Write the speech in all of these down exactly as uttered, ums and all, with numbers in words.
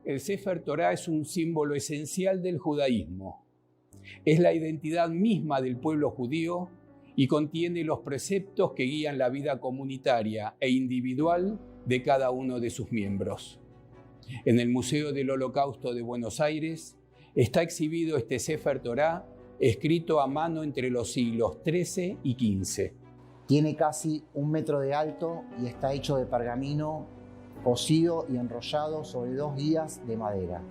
El Sefer Torá es un símbolo esencial del judaísmo. Es la identidad misma del pueblo judío y contiene los preceptos que guían la vida comunitaria e individual de cada uno de sus miembros. En el Museo del Holocausto de Buenos Aires está exhibido este Sefer Torá, escrito a mano entre los siglos trece y quince. Tiene casi un metro de alto y está hecho de pergamino cosido y enrollado sobre dos guías de madera.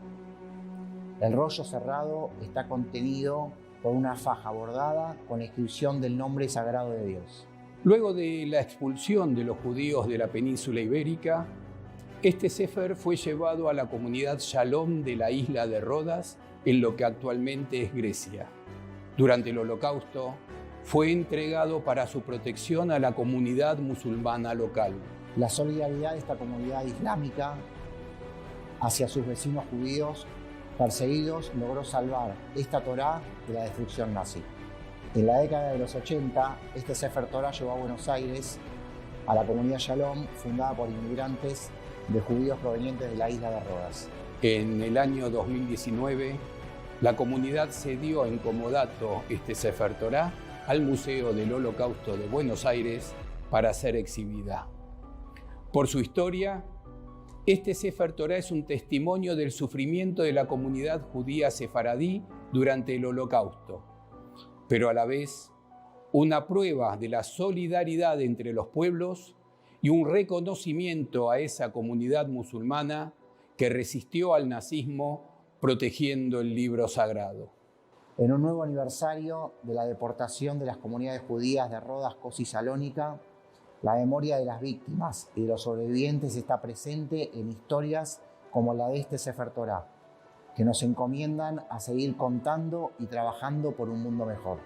El rollo cerrado está contenido por una faja bordada con la inscripción del nombre sagrado de Dios. Luego de la expulsión de los judíos de la península ibérica, este Sefer fue llevado a la comunidad Shalom de la isla de Rodas, en lo que actualmente es Grecia. Durante el Holocausto, fue entregado para su protección a la comunidad musulmana local. La solidaridad de esta comunidad islámica hacia sus vecinos judíos perseguidos logró salvar esta Torá de la destrucción nazi. En la década de los ochenta, este Sefer Torá llegó a Buenos Aires, a la comunidad Shalom, fundada por inmigrantes de judíos provenientes de la isla de Rodas. En el año dos mil diecinueve, la comunidad cedió en comodato este Sefer Torá al Museo del Holocausto de Buenos Aires para ser exhibida. Por su historia, este Sefer Torá es un testimonio del sufrimiento de la comunidad judía sefaradí durante el Holocausto, pero a la vez una prueba de la solidaridad entre los pueblos y un reconocimiento a esa comunidad musulmana que resistió al nazismo protegiendo el libro sagrado. En un nuevo aniversario de la deportación de las comunidades judías de Rodas, Kos y Salónica, la memoria de las víctimas y de los sobrevivientes está presente en historias como la de este Sefer Torá, que nos encomiendan a seguir contando y trabajando por un mundo mejor.